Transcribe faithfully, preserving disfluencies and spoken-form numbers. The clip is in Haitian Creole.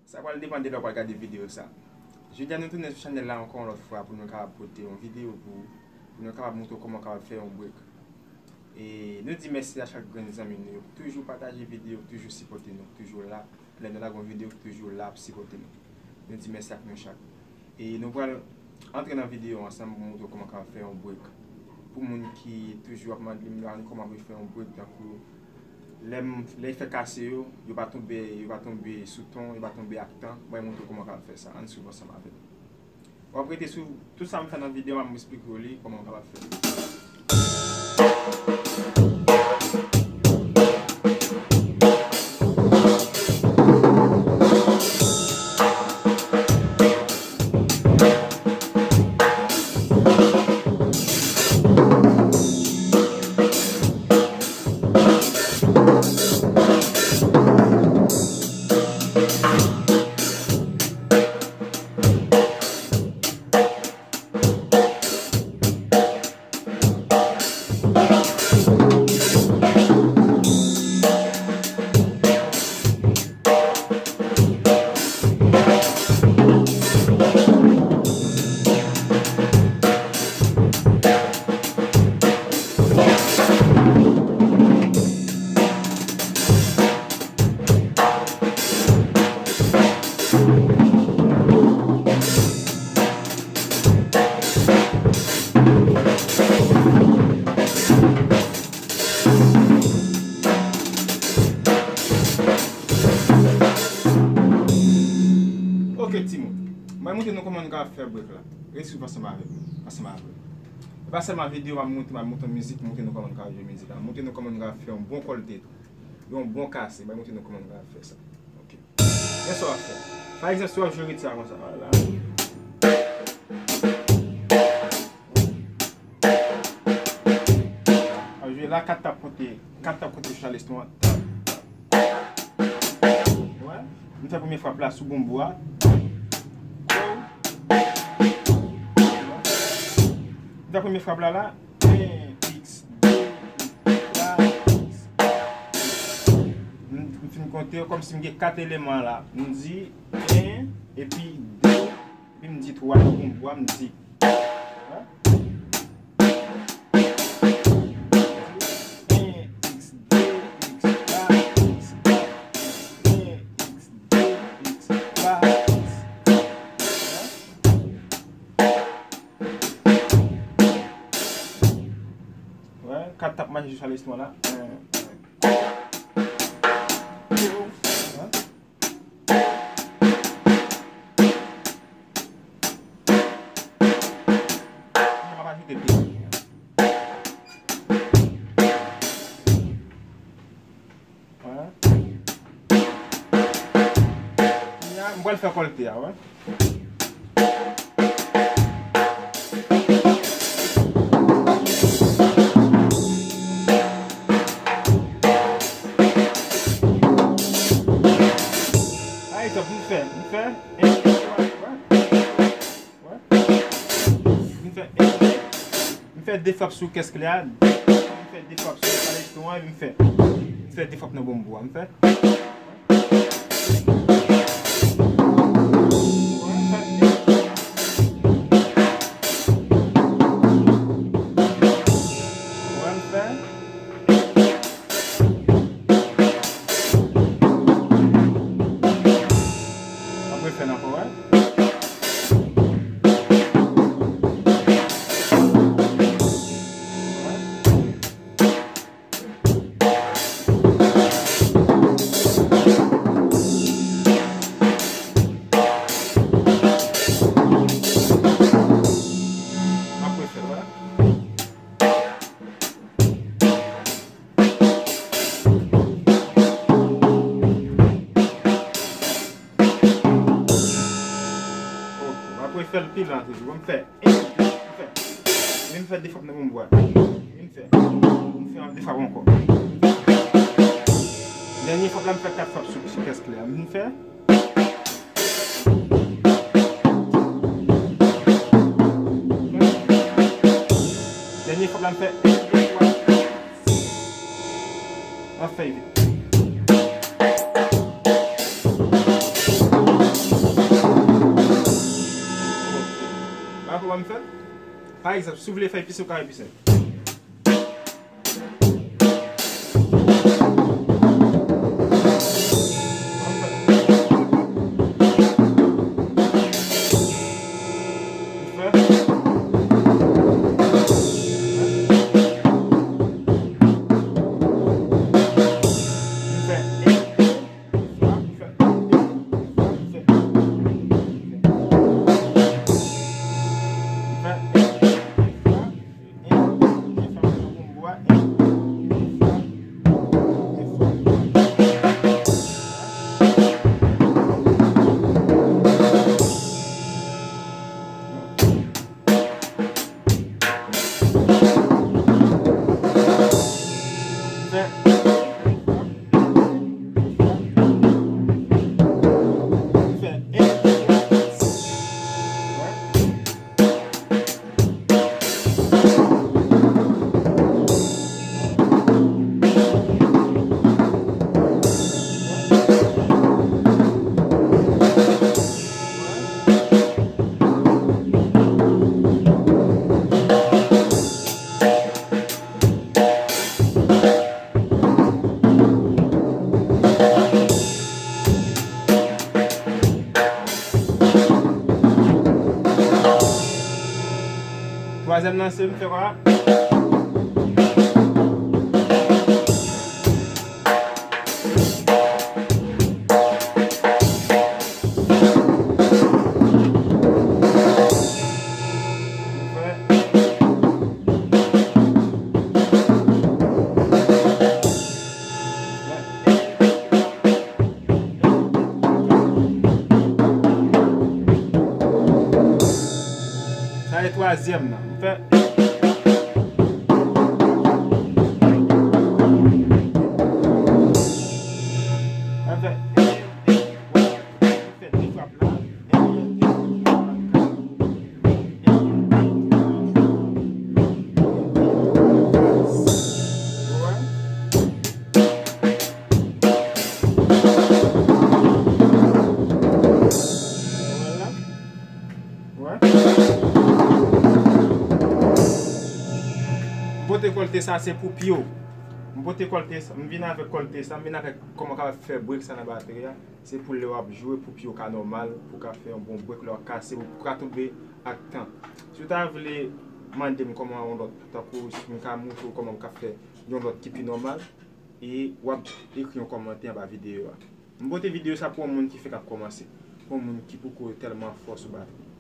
Sa pral depann de lè w pral gade videyo sa. Jodi a nou tounen sou chanèl la ankò yon lòt fwa pou nou kapab pote yon videyo pou ou, pou nou kapab montre w kòman w kapab fè yon break. E nou di mèsi a chak grenn zanmi nou yo ki toujou pataje videyo, ki toujou sipòte nou, ki toujou la. Lè nou lage yon videyo, ki toujou la ap sipòte nou. Nou di mèsi ak nou chak. E nou pral antre nan videyo ansanm pou montre w kòman w kapab fè yon break. Pou moun ki toujou ap mande m la, kòman pou fè yon break, tankou lè m, lè efè kase yo, yo pa tonbe, yo pa tonbe sou ton, yo pa tonbe ak tan, mwen montre w kòman w kapab fè sa. Ann swiv ansanm avè m. W ap rete sou tout sa m fè nan videyo a, m esplike w li, kòman w kapab fè. Ok, timoun. Mwen montre nou kòman nou ka fè break la. Ret swiv ansanm avè m, ansanm avè m. E pa sèlman videyo, m ap montre, m ap montre mizik, montre nou kòman nou ka jwe mizik la. Montre nou kòman nou ka fè yon bon kòlte tou. Yon bon kase, mwen montre nou kòman nou ka fè sa. Ok. Men sa w ap fè. Pa egzanp, si w ap jwe ritm sa konsa, vwala. W ap jwe la, kat tap kote, kat tap kote Charleston an. Tap, tap. Wè. M fè premye frap la sou bonbo a. M fè premye frap la la. En, piks, de, piks, twa, piks, kat. M, m fin konte yo kòmsi m gen kat eleman la. M di en, epi de, epi m di twa nan bonbo a, m di. En, piks, de, piks, twa, piks, kat, piks, en, piks, de, piks, twa, piks. Wè, kat tap mache jis a listwa la. Kounye a, m pral fè kòlte a, wè. Pa egzanp, m fè, m fè, wè. Wè. M fè, m fè de frap sou kès klè a, m fè de frap sou palèt ton an, m fè, m fè de frap nan bonbo a, m fè. Wè, m fè. Apre fè l ankò, wè. Apre fè l, wè. Ok, m apre fè l pi lan toujou. M fè en, m fè. Men m fè de frap nan menm bwa. Men m fè. M fè de frap ankò. Dènye frap la, m fè kat frap sou, sou kès klè a. M fè. Dènye frap la, m fè en, de, twa, kat. An fè vit. Pa egzanp, si w vle fè pi senp, ou ka fè pi senp. Twazyèm nan se m fè kwa. Sa e twazyèm nan. M fè. M fè. M fè de frap la. Wè. M pote kòlte sa, se pou pye w. M pote kòlte sa, m vin avèk kòlte sa, m vin avèk kòman w kapab fè break sa nan batri a. Se pou lè w ap jwe, pou pye w ka nòmal, pou w ka fè yon bon break, lè w ap kase, pou w ka tonbe ak tan. Si w ta vle mande m kòman yon lòt, tankou si m ka montre w kòman m ka fè yon lòt ki pi nòmal, e w ap ekri yon kòmantè anba videyo a. M pote videyo sa pou yon moun ki fèk ap kòmanse, pou yon moun ki poko tèlman fò sou batri.